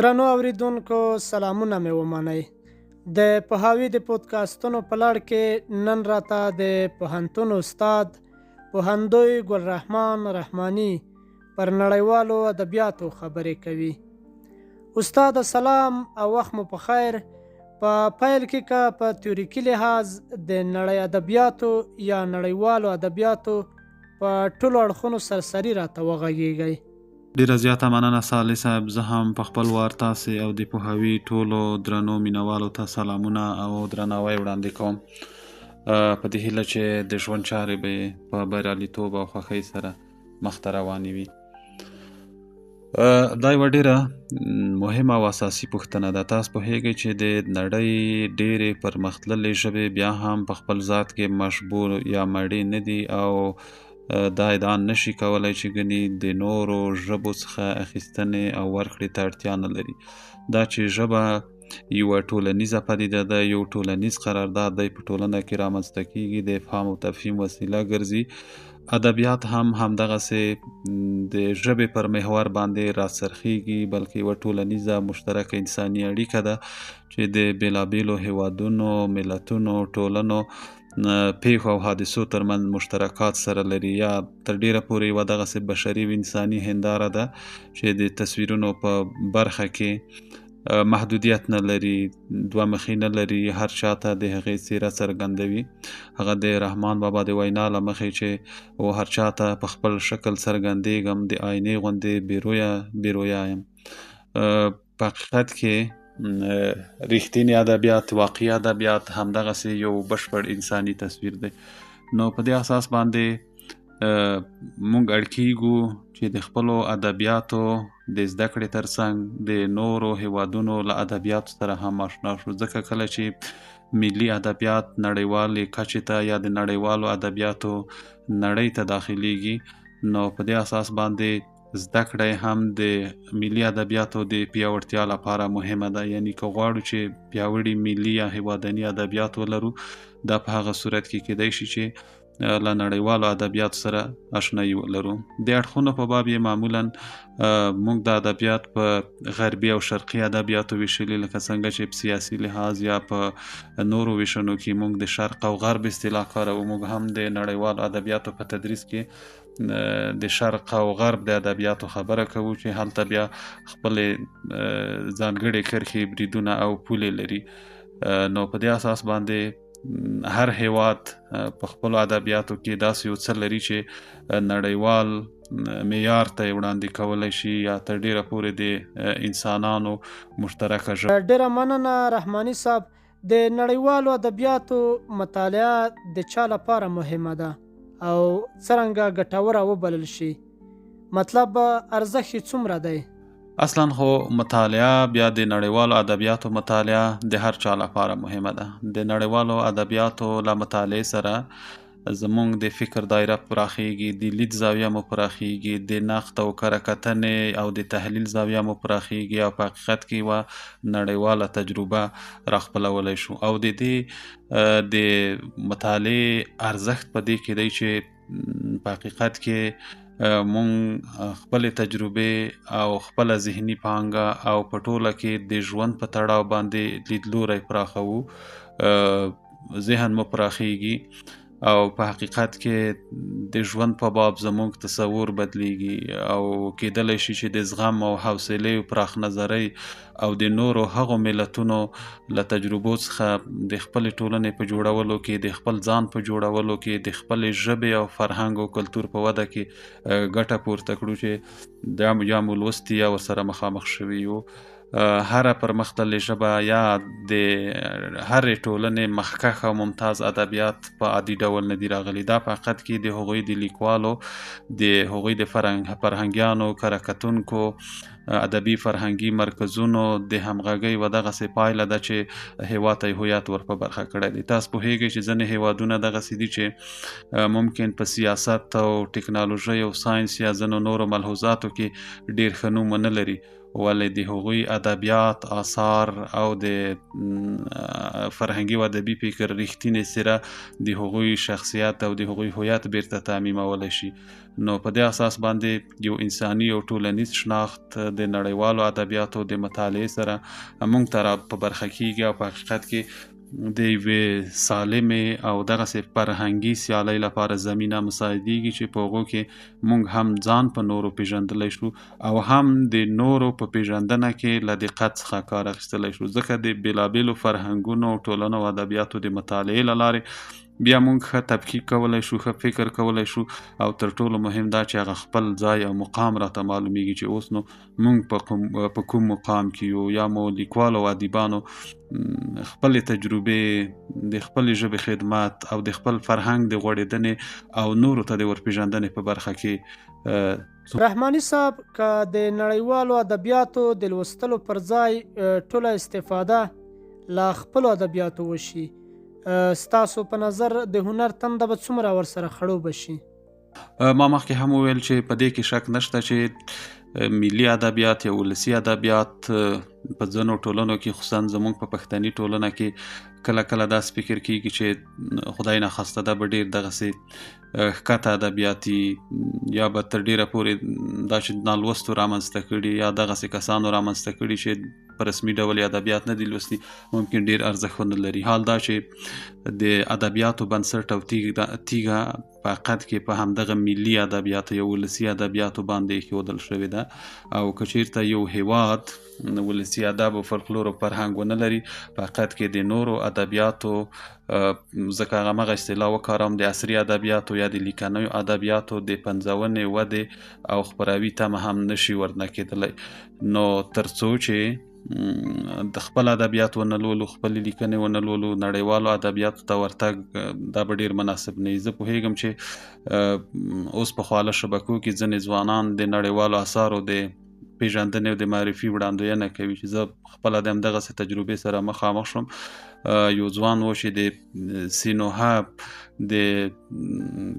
درنو اوریدونکو سلامونه مې ومنئ. د پوهاوي د پودکاستونو په لړ کې نن راته د پوهنتون استاد پوهندوی ګل رحمان رحماني پر نړیوالو ادبیاتو خبرې کوي. استاد سلام او وخت مو په خیر. په پیل کې که په تیوریکي لحاظ د نړۍ ادبیاتو یا نړیوالو ادبیاتو په ټولو اړخونو سرسري راته وغږیږئ. ډېره زیاته مننه صالح صاحب، زه هم په خپل وار تاسې او د پوهاوي ټولو درنو مینوالو ته سلامونه او درناوی وړاندې کوم، په دې هیله چې د ژوند چارې به یې په بریالیتوب او خوښۍ سره مخته روانې وي. دا یوه ډېره مهمه او اساسي پوښتنه ده. تاسو پوهېږئ چې د نړۍ ډېرې پرمختللې ژبې بیا هم په خپل ذات کې مشبوع یا مړې نه دي او دا ادعا نشي کولای چې ګني د نورو ژبو څخه اخیستنې او ورکړې ته اړتیا نه لري. دا چې ژبه یوه ټولنیزه پدیده ده، یو ټولنیز قرارداد دی، په ټولنه کې رامنځته کیږي، د افهام او تفهیم وسیله ګرځي. ادبیات هم همدغسې د ژبې پر محور باندې راڅرخیږي، بلکې یوه ټولنیزه مشترکه انساني اړیکه ده چې د بېلابېلو هېوادونو، ملتونو، ټولنو پیښو او حادثو ترمنځ مشترکات سره لري، یا تر ډیره پورې یوه دغسې بشري او انساني هنداره ده چې د تصویرونو په برخه کې محدودیت نه لري، دوه مخي نه لري، هر چا ته د هغې څیره څرګندوي. هغه د رحمان بابا د وینا له مخې چې و هر چا ته په خپل شکل څرګندېږم، د آینې غوندې بې رویه بې رویه یم. په حقیقت کې رښتیني ادبیات، واقعي ادبیات همدغسې یو بشپړ انساني تصویر دی. نو په دې اساس باندې مونږ اړ کیږو چې د خپلو ادبیاتو د زده کړې ترڅنګ د نورو هیوادونو له ادبیاتو سره هم آشنا شو، ځکه کله چې ملي ادبیات نړیوالې کچې ته یا د نړیوالو ادبیاتو نړۍ ته داخلیږي، نو په دې اساس باندې زده کړه یې هم د ملي ادبیاتو د پیاوړتیا لپاره مهمه ده. یعنی که غواړو چې پیاوړي ملي یا هیوادني ادبیات ولرو، دا په هغه صورت کې کیدای شي چې له نړیوالو ادبیاتو سره آشنایي ولرو. د اړخونو په باب یې معمولا موږ د ادبیات په غربي او شرقي ادبیاتو ویشلي، لکه څنګه چې په سیاسي لحاظ یا په نورو ویشنو کې موږ د شرق او غرب اصطلاح کاروو، موږ هم د نړیوالو ادبیاتو په تدریس کې د شرق او غرب د ادبیاتو خبره کوو چې هلته بیا خپلې ځانګړې کرښې، بریدونه او پولې لري. نو په دې اساس باندې هر هیواد په خپلو ادبیاتو کې داسې یو څه لري چې نړیوال معیار ته یې وړاندې کولی شي یا تر ډېره پورې د انسانانو مشترکه ژبه. ډېره مننه رحماني صاحب. د نړیوالو ادبیاتو مطالعه د چا لپاره مهمه ده او څرنګه ګټوره وبلل شي؟ مطلب ارزښت یې څومره دی؟ اصلا خو مطالعه، بیا د نړیوالو ادبیاتو مطالعه د هر چا لپاره مهمه ده. د نړیوالو ادبیاتو له مطالعې سره زمونږ د فکر دایره پراخیږي، د لید زاویه مو پراخیږي، د نقد او کره کتنې او د تحلیل زاویه مو پراخیږي او په حقیقت کې یوه نړیواله تجربه راخپلولی شو. او د دې د مطالعې ارزښت په دې کې دی چې په حقیقت کې مونږ خپلې تجربې او خپله ذهني پانګه او په ټوله کې د ژوند په تړاو باندې لیدلوری پراخوو، ذهن مو پراخیږي او په حقیقت کې د ژوند په باب زموږ تصور بدلیږي او کېدلی شي چې د زغم او حوصلې او پراخ نظرۍ او د نورو هغو ملتونو له تجربو څخه د خپلې ټولنې په جوړولو کې، د خپل ځان په جوړولو کې، د خپلې ژبې او فرهنګ او کلتور په وده کې ګټه پورته کړو چې دا یا مو لوستي یا ورسره مخامخ شوي یو. هره پرمختللې ژبه یا د هرې ټولنې مخکښ او ممتاز ادبیات په عادي ډول نه دي راغلي. دا په حقیقت کې د هغوی د لیکوالو، د هغوی د فرهنګیانو، کره کتونکو، ادبي فرهنګي مرکزونو د همغږۍ و دغسې پایله ده چې هیواد ته یې هویت ور په برخه کړی دی. تاسو پوهیږئ چې ځینې هیوادونه دغسې دي چې ممکن په سیاست او ټکنالوژۍ او ساینس یا ځینو نورو ملحوظاتو کې ډېر ښه نوم ونه لري، ولې د هغوی ادبیات، آثار او د فرهنګي او ادبي فکر رښتینې څېره د هغوی شخصیت او د هغوی هویت بیرته تعمیمولی شي. نو په دې اساس باندې یو انساني او ټولنیز شناخت د نړیوالو ادبیاتو د مطالعې سره موږ ته را په برخه کیږي او په حقیقت کې د یوې سالمې او دغسې فرهنګي سیالۍ لپاره زمینه مساعدیږي چې په هغو کې موږ هم ځان په نورو پیژندلی شو او هم د نورو په پیژندنه کې له دقت څخه کار اخیستلی شو، ځکه د بیلابیلو فرهنګونو، ټولنو او ادبیاتو د مطالعې له لارې بیا موږ ښه تفکیک کولی شو، ښه فکر کولی شو او تر ټولو مهم دا چې هغه خپل ځای او مقام راته معلومیږي چې اوس نو موږ په کوم مقام کې یو، یا مو لیکوالو او ادیبانو خپلې تجربې، د خپلې ژبې خدمت او د خپل فرهنګ د غوړېدنې او نورو ته د ورپېژندنې په برخه کې. رحماني صاحب، که د نړیوالو ادبیاتو د لوستلو پر ځای ټوله استفاده له خپلو ادبیاتو وشي، ستاسو په نظر د هنر تنده به څومره ورسره خړوبه شي؟ ما مخکې هم وویل چې په دې کې شک نشته چې ملي ادبیات یا ولسي ادبیات په ځینو ټولنو کې، خصوصا زموږ په پښتني ټولنه کې، کله کله داسې فکر کیږي چې خدای ناخواسته دا به ډېر دغسې ښکته ادبیاتي یا به تر ډېره پورې دا چې نالوستو رامنځته کړي یا دغسې کسانو رامنځته کړي چې په رسمي ډول یې ادبیات نه دي لوستي، ممکن ډېر ارزښت ونه لري. حال دا چې د ادبیاتو بنسټ او تیږه په حقیقت کې په همدغه ملي ادبیاتو یا ولسي ادبیاتو باندې ایښودل شوې ده او که چیرته یو هیواد ولسي ادب او فولکلور او فرهنګ ونه لري، په حقیقت کې د نورو ادبیاتو، ځکه هغه مغه اصطلاح وکاروم، د عصري ادبیاتو یا د لیکنیو ادبیاتو د پنځونې، ودې او خپراوي تمه هم نشي ورنه کېدلی. نو تر څو چې د خپل ادبیات ونه لولو، خپلې لیکنې ونه لولو، نړیوالو ادبیاتو ته ورتګ دا به ډېر مناسب نه وي. زه پوهېږم چې اوس په خواله شبکو کې ځینې ځوانان د نړیوالو اثارو د پېژندنې او د معرفي وړاندوینه کوي چې زه خپله د همدغسې تجربې سره مخامخ شوم. یو ځوان و چې د سینوهه د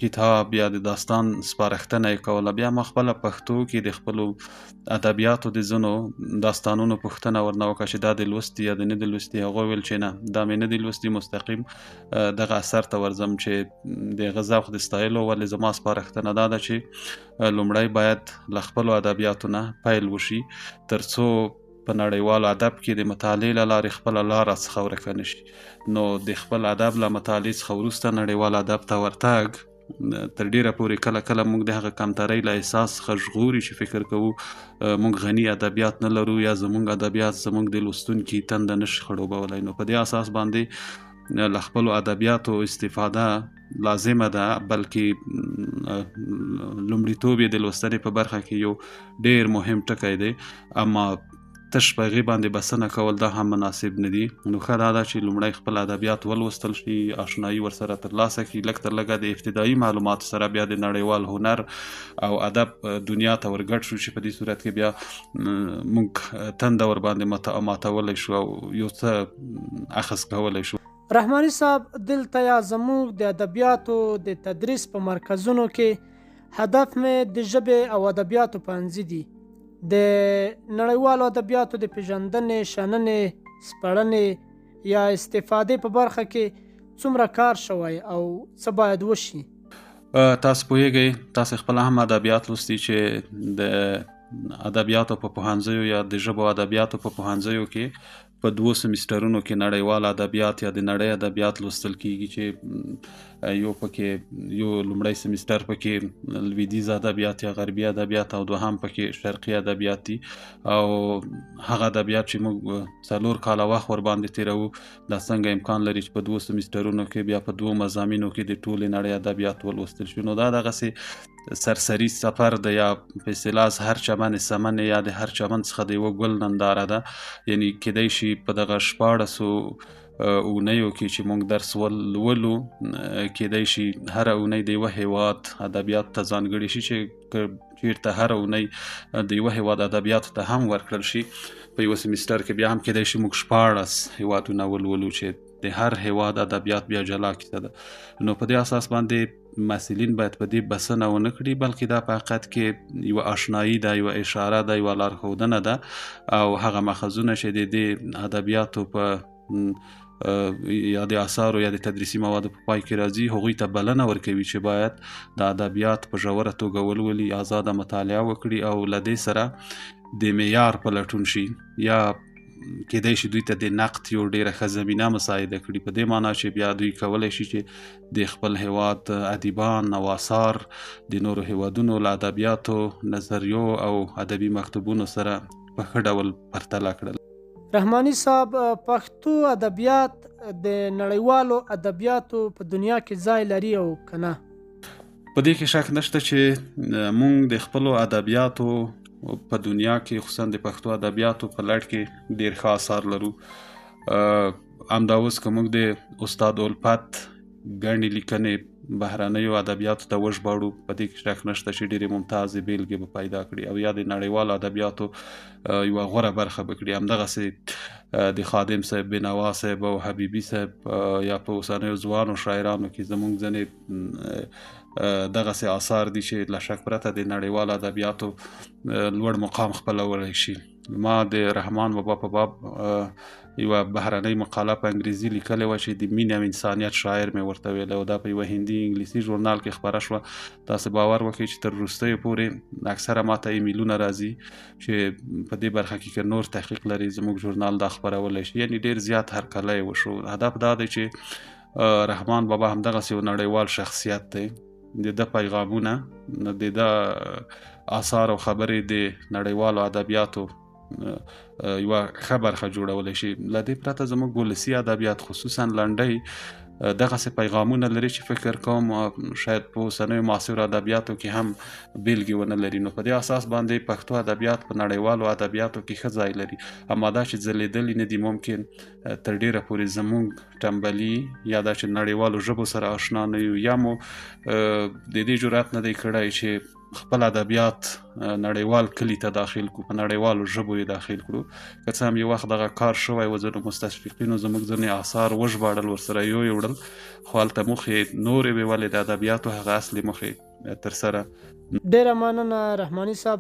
کتاب یا د داستان سپارښتنه یې کوله. بیا ما خپله پښتو کې د خپلو ادبیاتو د ځینو داستانونو پوښتنه ورنه وکړه چې دا د لوستي یا د نه د لوستي. هغه ویل چې نه، دا مې نه دی لوستي، مستقیم دغه اثر ته ورځم چې د هغه ذوق د ستایلو. ولې زما سپارښتنه دا ده چې لومړی باید له خپلو ادبیاتو نه پیل وشي، تر څو په نړیوال ادب کې د مطالعې له لارې خپله لار څخه ورکه نه شي. نو د خپل ادب له مطالعې څخه وروسته نړیوال ادب ته ورتګ تر ډېره پورې کله کله موږ د هغه کمترۍ له احساس څخه ژغوري چې فکر کوو موږ غني ادبیات نه لرو یا زموږ ادبیات زموږ د لوستونکي تنده نه شي خړوبولی. نو په دې اساس باندې له خپلو ادبیاتو استفاده لازمه ده، بلکې لومړیتوب یې د لوستنې په برخه کې یو ډېر مهم ټکی دی، اما تش په هغې باندې بسنه کول دا هم مناسب نه دي. نو ښه دا ده چې لومړی خپل ادبیات ولوستل شي، آشنایي ورسره ترلاسه کړي، لږ تر لږه د ابتدایي معلوماتو سره بیا د نړیوال هنر او ادب دنیا ته ورګډ شو چې په دې صورت کې بیا موږ تنده ورباندې ماتولی شو او یو څه اخذ کولی شو. رحماني صاحب، دلته یا زموږ د ادبیاتو د تدریس په مرکزونو کې هدف مې د ژبې او ادبیاتو پوهنځي دي، د نړیوالو ادبیاتو د پېژندنې، شننې، سپړنې یا استفادې په برخه کې څومره کار شوی او څه باید وشي؟ تاسو پوهېږئ، تاسو خپله هم ادبیات لوستي چې د ادبیاتو په پوهنځیو یا د ژبو ادبیاتو په پوهنځیو کې په دوو سمسترونو کې نړیوال ادبیات یا د نړۍ ادبیات لوستل کیږي چې یو پکې یو لومړی سمستر پکې لویدیځ ادبیات یا غربي ادبیات او دوهم پکې شرقي ادبیات دي. او هغه ادبیات چې موږ 4 کاله وخت ورباندې تېروو، دا څنګه امکان لري چې په دوو سمسترونو کې بیا په دوو مضامینو کې د ټولې نړۍ ادبیات ولوستل شي؟ نو دا دغسې سرسري سفر دی، یا په اصطلاح هر چمن سمن یا د هر چمن څخه د یوه ګل ننداره ده. یعنی کیدای شي په دغه 16 اونیو کې چې موږ درس لولو، کیدای شي هره اونۍ د یوه هیواد ادبیات ته ځانګړې شي، چې که چیرته هره اونۍ د یوه هیواد ادبیاتو ته هم ورکړل شي په یوه سمستر کې، بیا هم کیدای شي موږ 16 هیوادونه ولولو چې د هر هیواد ادبیات بیا جلا کیسه ده. نو په دې اساس باندې محصلین باید په دې بسنه ونه کړي، بلکې دا په حقیقت کې یوه آشنایی ده، یوه اشاره ده، یوه لارښودنه ده او هغه ماخذونه چې د دې ادبیاتو په یا د آثارو یا د تدریسي موادو په پای کې راځي، هغوی ته بلنه ورکوي چې باید د ادبیات په ژوره توګه ولولي، آزاده مطالعه وکړي او له دې سره د معیار په لټون شي، یا کېدای شي دوی ته د نقد یو ډیره ښه زمینه مساعده کړي، په دې معنا چې بیا دوی کولی شي چې د خپل هیواد ادیبان او آثار د نورو هیوادونو له ادبیاتو، نظریو او ادبي مکتوبونو سره په ښه ډول پرتله کړل. رحماني صاحب، پښتو ادبیات د نړیوالو ادبیاتو په دنیا کې ځای لري او که نه؟ په دې کې شک نشته چې مونږ د خپلو ادبیاتو په دنیا کې، خصوصا د پښتو ادبیاتو په لړ کې ډېر ښه آثار لرو. همدا اوس که موږ د استاد الفت ګڼې لیکنې بهرنیو ادبیاتو ته وژباړو، په دې کې شک نشته چې ډېرې ممتازې بېلګې به پیدا کړي او یا د نړیوالو ادبیاتو یوه غوره برخه به کړي. همدغسې د خادم صاحب، بېنوا صاحب او حبیبي صاحب یا په اوسنیو ځوانو شاعرانو کې زموږ ځینې دغسې آثار دي چې له شک پرته د نړیوالو ادبیاتو لوړ مقام خپلولی شي. ما د رحمان بابا په باب یوه بهرنۍ مقاله په انګریزي لیکلې وه چې د مینې او انسانیت شاعر مې ورته ویلی او دا په یوه هندي انګلیسي ژورنال کې خپره شوه. تاسې باور وکړئ چې تر وروستیو پورې اکثره ماته ایمیلونه راځي چې په دې برخه کې که نور تحقیق لري زموږ ژورنال دا خپرولی شي، یعنی ډېر زیات هرکلی وشو. هدف دا دی چې رحمان بابا همدغسې یو نړیوال شخصیت دی، د ده پیغامونه، د ده آثار او خبرې د نړیوالو ادبیاتو یوه ښه برخه جوړولی شي. له دې پرته زموږ ولسي ادبیات خصوصا لنډۍ دغسې پیغامونه لري چې فکر کوم شاید په اوسنیو معاصرو ادبیاتو کې هم بېلګې ونه لري. نو په دې اساس باندې پښتو ادبیات په نړیوالو ادبیاتو کې ښه ځای لري، اما دا چې ځلېدلي نه دي ممکن تر ډېره پورې زموږ ټنبلي یا دا چې نړیوالو ژبو سره آشنا نه یو، یا مو د دې جرأت نه دی کړی چې خپل ادبیات نړیوال کلي ته داخل کړو، په نړیوالو ژبو یې داخل کړو. که څه هم یو وخت دغه کار شوی و، ځینو مستشرقینو زموږ ځینې آثار وژباړل، ورسره یو یې وړل، خو هلته موخې نورې وې، ولې د ادبیاتو هغه اصلي موخې ترسره. ډېره مننه رحماني صاحب.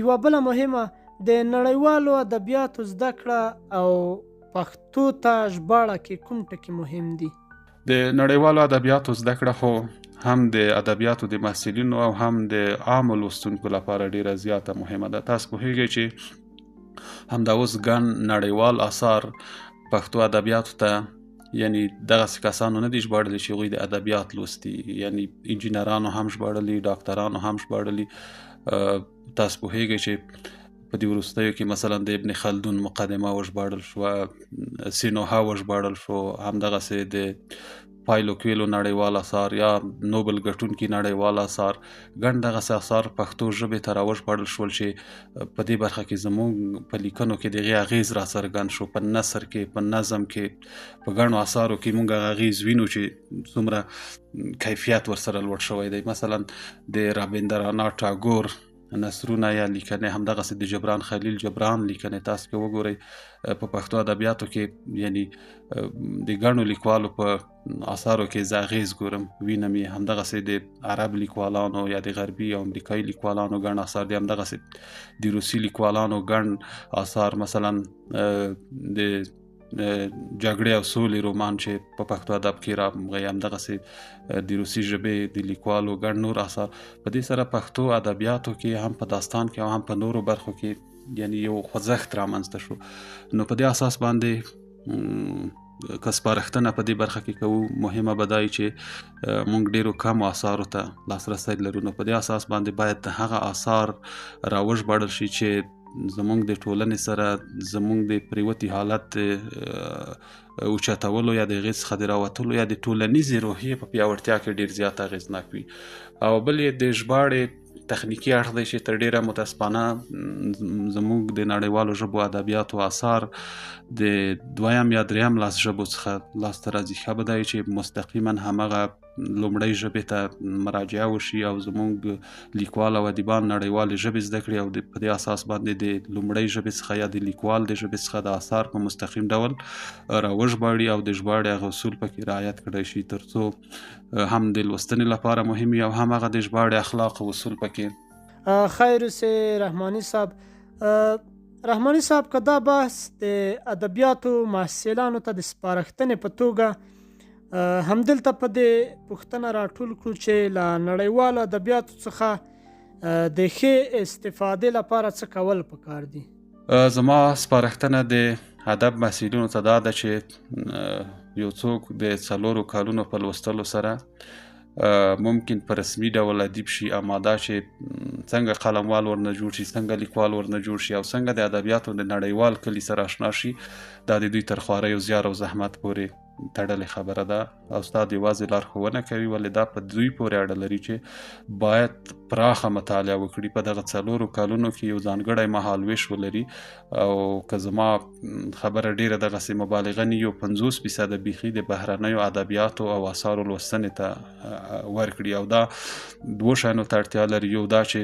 یوه بله مهمه، د نړیوالو ادبیاتو زده کړه او پښتو ته ژباړه کې کوم ټکي مهم دي؟ د نړیوالو ادبیاتو زده کړه خو هم د ادبیاتو د محصلینو او هم د عامو لوستونکو لپاره ډیره زیاته مهمه ده. تاسو پوهیږئ چې همدا اوس ګڼ نړیوال آثار پښتو ادبیاتو ته، یعنی دغسې کسانو نه دي ژباړلي چې هغوی د ادبیات لوستي، یعنی انجینرانو هم ژباړلي، ډاکترانو هم ژباړلي. تاسو پوهیږئ چې په دې وروستیو کې مثلا د ابن خلدون مقدمه وژباړل شوه، سینوها وژباړل شو، همدغسې د پایلو کویلو نړیوال آثار یا نوبل ګټونکي نړیوال آثار، ګڼ دغسې آثار پښتو ژبې ته راوژباړل شول چې په دې برخه کې زموږ په لیکنو کې د هغې اغېز راڅرګند شو، په نثر کې، په نظم کې، په ګڼو آثارو کې موږ هغه اغېز وینو چې څومره کیفیت ورسره لوړ شوی دی. مثلا د رابندرانا ټاګور نثرونه یا لیکنې، همدغسې د جبران خلیل جبران لیکنې تاسو که وګورئ په پښتو ادبیاتو کې، یعنی د ګڼو لیکوالو په آثارو کې زه اغېز ګورم، وینم یې. همدغسې د عرب لیکوالانو یا د غربي او امریکایي لیکوالانو ګڼ آثار دي، همدغسې د روسي لیکوالانو ګڼ آثار، مثلا د جګړې او سولې رومان چې په پښتو ادب کې راغی، همدغسې د روسي ژبې د لیکوالو ګڼ نور آثار. په دې سره پښتو ادبیاتو کې هم په داستان کې او هم په نورو برخو کې یعنی یو خوځښت رامنځته شو. نو په دې اساس باندې که سپارښتنه په دې برخه کې کوو، مهمه به دا وي چې موږ ډېرو کمو آثارو ته لاسرسی لرو، نو په دې اساس باندې باید هغه آثار راوژباړل شي چې زموږ د ټولنې سره زموږ د پریوتي حالت اوچتولو یا د هغې څخه د راوتلو یا د ټولنیزې روحیې په پیاوړتیا کې ډېر زیات اغېزناک وي. او بل یې د ژباړې تخنیکي اړخ دی چې تر ډېره متاسفانه زموږ د نړیوالو ژبو ادبیاتو آثار د دویم یا دریم لاس ژبو څخه لاسته راځي. ښه به دا وي چې مستقیما همغه لومړۍ ژبې ته مراجعه وشي او زموږ لیکوال او ادیبان نړیوالې ژبې زده کړي او په دې اساس باندې د لومړۍ ژبې څخه یا د لیکوال د ژبې څخه د آثار په مستقیم ډول راوژباړي او د ژباړې هغه اصول پکې رعایت کړی شي، ترڅو هم د لوستنې لپاره مهم وي او هم هغه د ژباړې اخلاق او اصول پکې. خیر اوسې رحماني صاحب. رحماني صاحب، که دا بحث د ادبیاتو محصلانو ته د سپارښتنې په توګه همدلته په دې پوښتنه راټول کړو چې له نړیوالو ادبیاتو څخه د ښې استفادې لپاره څه کول پکار دي؟ زما سپارښتنه د ادب محصلینو ته دا ده چې یو څوک د 4 کالونو په لوستلو سره ممکن په رسمي ډول ادیب شي، اما دا چې څنګه قلموال ورنه جوړ شي، څنګه لیکوال ورنه جوړ شي او څنګه د ادبیاتو د نړیوال کلي سره آشنا شي، دا د دوی تر خوارۍ او زیار او زحمت پورې تړلې خبره ده. استاد یوازې لارښوونه کوي، ولې دا په دوی پورې اړه لري چې باید پراخه مطالعه وکړي، په دغه 4 کالونو کې یو ځانګړی مهالوېش ولري. او که زما خبره ډیره دغسې مبالغه نه، یو 50% بیخي د بهرنیو ادبیاتو او آثارو لوستنې ته ورکړي. او دا دوو شیانو ته اړتیا لري، یو دا چې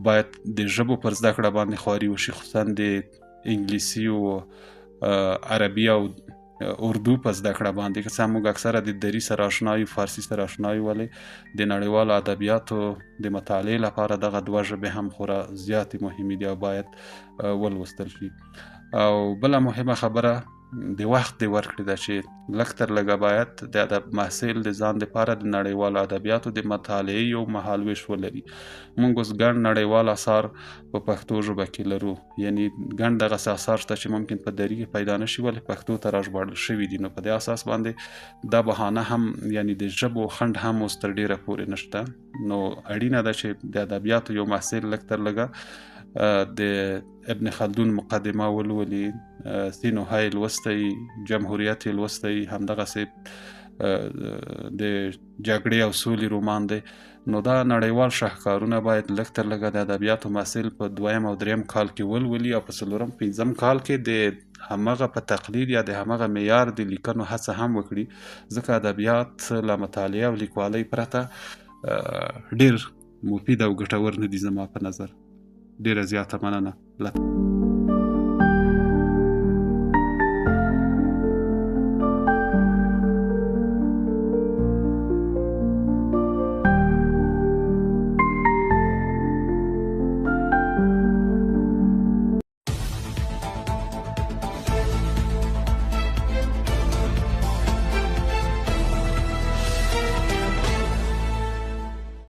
باید د ژبو پر زده کړه باندې خواري وشي، خصوصا د انګلیسي او عربي او اردو په زده کړه باندې. که څه هم موږ اکثره د دري سره آشنا یو، فارسي سره آشنا یو، ولې د نړیوالو ادبیاتو د مطالعې لپاره دغه دوه ژبې هم خورا زیاتې مهمې دي او باید ولوستل شي. او بله مهمه خبره د وخت د ورکړې ده چې لږ تر لږه باید د ادب محصل د ځان دپاره د نړیوالو ادبیاتو د مطالعې یو مهالوېش ولري. موږ اوس ګڼ نړیوال آثار په پښتو ژبه کې لرو، یعنی ګڼ دغسې آثار شته چې ممکن په دري کې پیدا نه شي، ولې پښتو ته راژباړل شوي دي. نو په دې اساس باندې دا بهانه هم، یعنی د ژبو خنډ هم اوس تر ډېره پورې نشته. نو اړینه ده چې د ادبیاتو یو محصل لږ تر لږه د ابن خلدون مقدمه ولولي، سینوهه یې لوستی، جمهوریت یې لوستی، همدغسې د جګړې او سولې رومان دی. نو دا نړیوال شاهکارونه باید لږ تر لږه د ادبیاتو محصل په دویم او دریم کال کې ولولي او په څلورم پنځم کال کې د همغه په تقلید یا د همغه معیار د لیکنو هڅه هم وکړي، ځکه ادبیات له مطالعې او لیکوالۍ پرته ډېر مفید او ګټور نه دي زما په نظر. ډېره زیاته مننه.